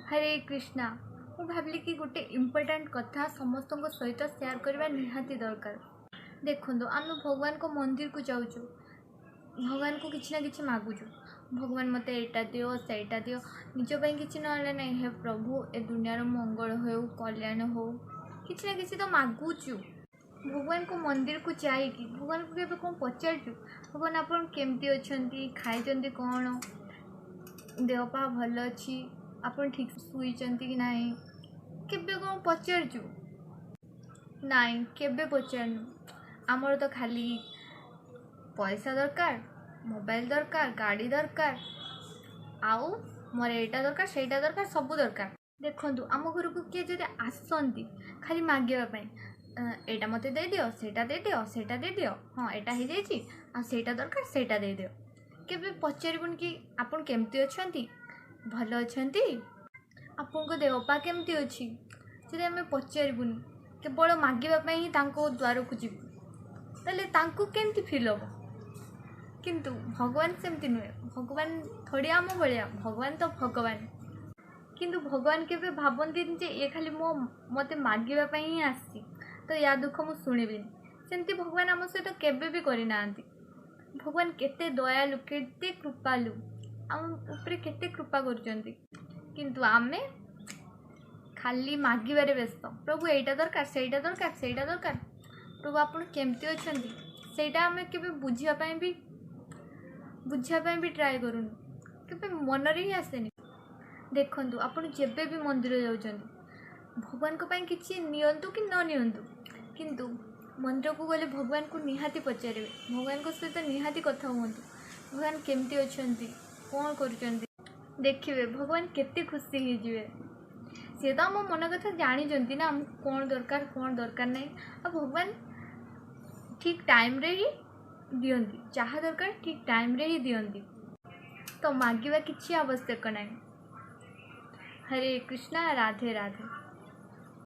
ହରେ କୃଷ୍ଣା। ମୁଁ ଭାବିଲି କି ଗୋଟେ ଇମ୍ପୋର୍ଟାଣ୍ଟ କଥା ସମସ୍ତଙ୍କ ସହିତ ସେୟାର କରିବା ନିହାତି ଦରକାର। ଦେଖନ୍ତୁ, ଆମେ ଭଗବାନଙ୍କ ମନ୍ଦିରକୁ ଯାଉଛୁ, ଭଗବାନଙ୍କୁ କିଛି ନା କିଛି ମାଗୁଛୁ। ଭଗବାନ, ମୋତେ ଏଇଟା ଦିଅ, ସେଇଟା ଦିଅ। ନିଜ ପାଇଁ କିଛି ନହେଲେ ନାହିଁ, ହେ ପ୍ରଭୁ, ଏ ଦୁନିଆର ମଙ୍ଗଳ ହେଉ, କଲ୍ୟାଣ ହେଉ, କିଛି ନା କିଛି ତ ମାଗୁଛୁ। ଭଗବାନଙ୍କ ମନ୍ଦିରକୁ ଯାଇକି ଭଗବାନଙ୍କୁ କେବେ କ'ଣ ପଚାରିଛୁ? ଭଗବାନ, ଆପଣ କେମିତି ଅଛନ୍ତି? ଖାଇଛନ୍ତି କ'ଣ? ଦେହ ପା ଭଲ ଅଛି? ଆପଣ ଠିକ୍ ଶୋଇଛନ୍ତି କି ନାହିଁ? କେବେ କ'ଣ ପଚାରିଛୁ? ନାଇଁ, କେବେ ପଚାରିନୁ। ଆମର ତ ଖାଲି ପଇସା ଦରକାର, ମୋବାଇଲ ଦରକାର, ଗାଡ଼ି ଦରକାର, ଆଉ ମୋର ଏଇଟା ଦରକାର, ସେଇଟା ଦରକାର, ସବୁ ଦରକାର। ଦେଖନ୍ତୁ, ଆମ ଘରକୁ କିଏ ଯଦି ଆସନ୍ତି ଖାଲି ମାଗିବା ପାଇଁ, ଏଇଟା ମୋତେ ଦେଇଦିଅ, ସେଇଟା ଦେଇଦିଅ, ସେଇଟା ଦେଇଦିଅ, ହଁ, ଏଇଟା ହେଇଯାଇଛି, ଆଉ ସେଇଟା ଦରକାର, ସେଇଟା ଦେଇଦିଅ, କେବେ ପଚାରିବୁନି କି ଆପଣ କେମିତି ଅଛନ୍ତି, ଭଲ ଅଛନ୍ତି, ଆପଣଙ୍କ ଦେହ ପା କେମିତି ଅଛି। ଯଦି ଆମେ ପଚାରିବୁନି, କେବଳ ମାଗିବା ପାଇଁ ହିଁ ତାଙ୍କ ଦ୍ୱାରକୁ ଯିବୁ, ତାହେଲେ ତାଙ୍କୁ କେମିତି ଫିଲ୍ ହେବ? କିନ୍ତୁ ଭଗବାନ ସେମିତି ନୁହେଁ। ଭଗବାନ ଥୋଡ଼ି ଆମ ଭଳିଆ। ଭଗବାନ ତ ଭଗବାନ। କିନ୍ତୁ ଭଗବାନ କେବେ ଭାବନ୍ତିନି ଯେ ଇଏ ଖାଲି ମୋତେ ମାଗିବା ପାଇଁ ହିଁ ଆସିଛି, ତ ୟା ଦୁଃଖ ମୁଁ ଶୁଣିବିନି। ସେମିତି ଭଗବାନ ଆମ ସହିତ କେବେ ବି କରିନାହାନ୍ତି। ଭଗବାନ କେତେ ଦୟାଲୁ, କେତେ କୃପାଲୁ, ଆମ ଉପରେ କେତେ କୃପା କରୁଛନ୍ତି। କିନ୍ତୁ ଆମେ ଖାଲି ମାଗିବାରେ ବ୍ୟସ୍ତ। ପ୍ରଭୁ, ଏଇଟା ଦରକାର, ସେଇଟା ଦରକାର, ସେଇଟା ଦରକାର। ପ୍ରଭୁ, ଆପଣ କେମିତି ଅଛନ୍ତି, ସେଇଟା ଆମେ କେବେ ବୁଝିବା ପାଇଁ ବି ଟ୍ରାଏ କରୁନୁ। କେବେ ମନରେ ହିଁ ଆସେନି। ଦେଖନ୍ତୁ, ଆପଣ ଯେବେ ବି ମନ୍ଦିର ଯାଉଛନ୍ତି, ଭଗବାନଙ୍କ ପାଇଁ କିଛି ନିଅନ୍ତୁ କି ନ ନିଅନ୍ତୁ, କିନ୍ତୁ ମନ୍ଦିରକୁ ଗଲେ ଭଗବାନଙ୍କୁ ନିହାତି ପଚାରିବେ, ଭଗବାନଙ୍କ ସହିତ ନିହାତି କଥା ହୁଅନ୍ତୁ, ଭଗବାନ କେମିତି ଅଛନ୍ତି, କ'ଣ କରୁଛନ୍ତି। ଦେଖିବେ, ଭଗବାନ କେତେ ଖୁସି ହେଇଯିବେ। ସିଏ ତ ଆମ ମନ କଥା ଜାଣିଛନ୍ତି ନା, ଆମକୁ କ'ଣ ଦରକାର, କ'ଣ ଦରକାର ନାହିଁ। ଆଉ ଭଗବାନ ଠିକ୍ ଟାଇମ୍ରେ ହିଁ ଦିଅନ୍ତି। ଯାହା ଦରକାର ଠିକ୍ ଟାଇମ୍ରେ ହିଁ ଦିଅନ୍ତି। ତ ମାଗିବା କିଛି ଆବଶ୍ୟକ ନାହିଁ। ହରେ କୃଷ୍ଣା, ରାଧେ ରାଧେ।